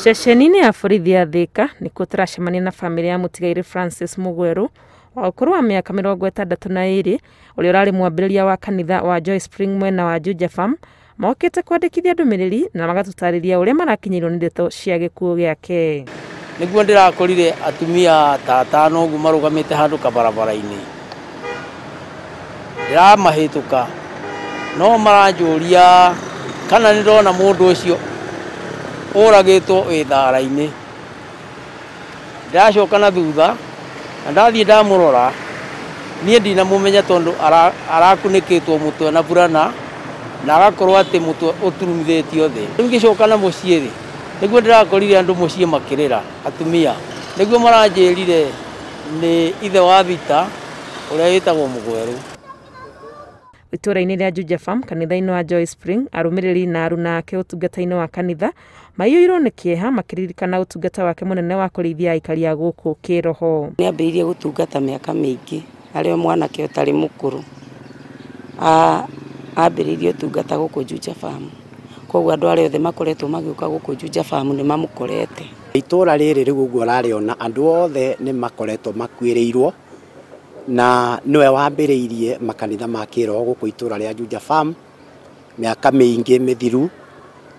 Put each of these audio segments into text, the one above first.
Ceceni-inĩ ya borithi ya Thika nĩkuo tũracemania na bamĩrĩ ya mũtigairĩ Francis Mugweru wa ũkũrũ wa mĩaka 62, ũrĩa ũrarĩ mwambĩrĩria wa kanitha wa Joy Spring mwena wa Juja Farm. Mokĩte kwandĩkithia ndũmĩrĩri na magatũtarĩria ũrĩa marakinyĩirwo nĩ ndeto cia gĩkuũ gĩake. Nĩguo ndĩrakorire atumia ta atano ũguo marũgamĩte handũ kabarabara-inĩ, ndĩramahĩtũka no maranjũria kana nĩ ndona mũndũ ũcio ũragĩtwo wĩ thara-inĩ. Ndĩracoka na thutha na ndathiĩ ndamũrora, niĩ ndinamũmenya tondũ arakunĩkĩtwo mũtwe na burana na agakorwo atĩ mũtwe ũturumithĩtio thĩ. Rĩu ngĩcoka na mũciĩ rĩ, nĩguo ndĩrakorire andũ mũciĩ makĩrĩra atumia, nĩguo maranjĩrire nĩ ithe wa Thita ũrĩa wĩtagwo Mũgwerũ. Itũũra-inĩ rĩa Juja Farm, kanitha-inĩ wa Joy Spring, arũmĩrĩri na aruna ake ũtungata-inĩ wa kanitha maiyũirwo nĩ kĩeha makĩririkana ũtungata wake mũnene wa kũrĩithia aikari a gũkũ kĩroho. Nĩ ambĩrĩirie gũtungata mĩaka mĩingĩ arĩ o mwanake ũtarĩ mũkũrũ. Ambĩrĩirie ũtungata gũkũ Juja Farm, koguo andũ arĩa othe makoretwo magĩũka gũkũ Juja Farm nĩ mamũkorete. Itũũra rĩrĩ rĩu ũguo ũrarĩona andũ othe nĩ makoretwo makuĩrĩirwo, na nĩwe wambĩrĩirie makanitha ma kĩroho gũkũ itũũra rĩa Juja Farm mĩaka mĩingĩ mĩthiru,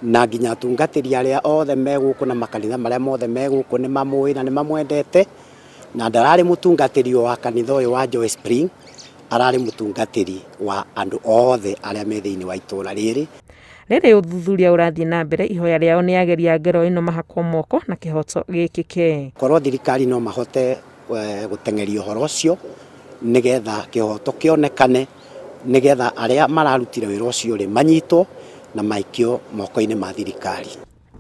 na nginya atungatĩri arĩa othe me gũkũ na makanitha marĩa mothe me gũkũ nĩ mamũĩ na nĩ mamwendete, na ndararĩ mũtungatĩri wa kanitha ũyũ wa Joy Spring, ararĩ mũtungatĩri wa andũ othe arĩa me thĩinĩ wa itũũra rĩrĩ. Rĩrĩ ũthuthuria ũrathiĩ na mbere, ihoya rĩao nĩ ageria ngero ĩno mahakwo moko na kĩhoto gĩkĩke. Korwo thirikari no mahote gũteng'eria ũhoro ũcio nĩgetha kĩhoto kĩonekane, nĩgetha arĩa mararutire wĩra ũcio rĩ manyitwo na maikio moko-inĩ ma thirikari.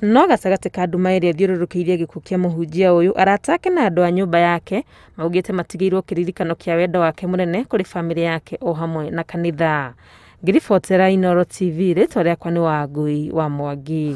No gatagatĩ ka nduma ĩrĩa ĩthiũrũrũkĩirie gĩkuũ kĩa mũhunjia ũyũ, arata ake na andũ a nyũmba yake maugĩte matigĩirwo kĩririkano kĩa wendo wake mũnene kũrĩ bamĩrĩ yake o hamwe na kanitha. Ngĩribotera Inooro TV, rĩtwa rĩakwa nĩ Wangui wa Mwangi.